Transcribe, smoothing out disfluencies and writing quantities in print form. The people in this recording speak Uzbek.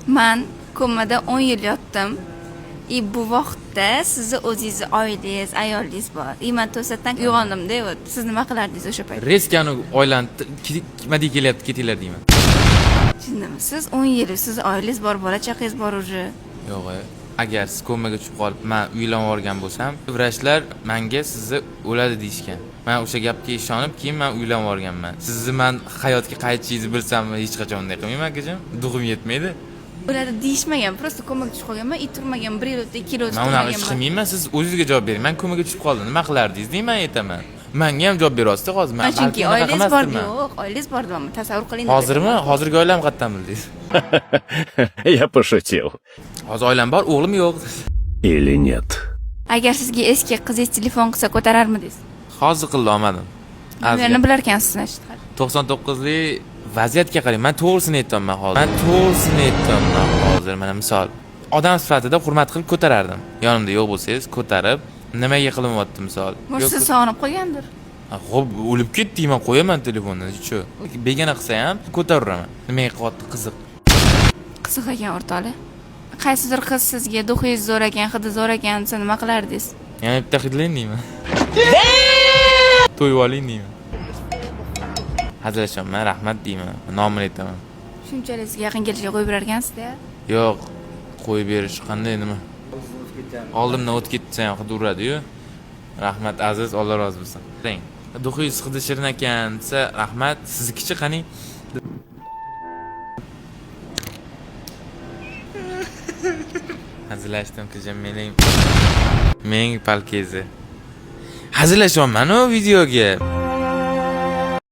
Man komada 10 yil yotdim. И bu vaqtda sizni o'zingizni oilangiz, ayolingiz bor. И man to'satdan uyg'ondimda, вот. Siz nima qilardingiz o'sha payt? Резко oilani nima dey kelyapti, ketinglar deyman. Tushundimi? Siz 10 yil, sizni oilangiz bor, bola chaqangiz bor уже. Yo'q, agar siz komaga tushib qolib, man uylanib yuborgan bo'lsam, vrachlar manga sizni o'ladi deyishgan. Man o'sha gapga ishonib, keyin man uylanib yuborganman. Sizni man hayotga qaytishingizni bilsam, hech qachon unday qilmayman, akajon. Дух im yetmaydi. O'ladi deyishmagan, просто komaga tushib qolganman, и turmagan, 1 yil o'tdi, 2 yil o'tdi, Man unaqa ish turmaganman. qilmayman, siz o'zingizga javob bering. Man komaga tushib qoldim, nima qilardingiz deyman, aytaman. Manga ham javob beryapsiz hozir. Man Man chunki balki unaqa oilangiz bor, qilmasdirman. yo'q, oilangiz bor deyapman. Tasavvur qiling. Hozirmi? Hozirgi oilam qayerdan bildingiz? Я пошутил. Hozir oilam bor, o'g'lim yo'q. Или нет? Agar sizga eski qizingiz telefon qilsa, ko'tararmidingiz? Hozir qildi olmadim. Nomerini bilar ekansiz, значит. 99lik vaziyatga qarang. Man to'g'risini aytyapman hozir. Man to'g'risini aytyapman hozir. Mana misol, odam sifatida hurmat qilib ko'tarardim. Yonimda yo'q bo'lsangiz, ko'tarib, nimaga qilinyapti misol? Может, siz sog'inib qolgandir. Xo'p, o'lib ketdi deyman, qo'yaman telefonni. Shu. Begona qilsa ham ko'taraveraman. Nimaga qilyapti, qiziq. Qiziq ekan, o'rtoqlar. Qaysidir qiz sizga дух ingiz zo'r ekan, hidi zo'r ekan desa, nima qilardingiz? Yana bitta hidlang deyman. To'yib oling deyman. Hazillashyapman, rahmat deyman. Nomini aytaman. Shunchalik sizga yaqin kelishiga qo'yib berar ekansizda. Yo'q, qo'yib berish qanday nima? Oldimdan o'tib ketsa ham hidi uradi-yu. Rahmat aziz, Alloh rozi bo'lsin. Qarang, дух ingiz hidi shirin ekan desa, rahmat, siznikichi qani? Hazillashdim, qizim mening. Meng palkezi. Hazillashyapman-u videoga.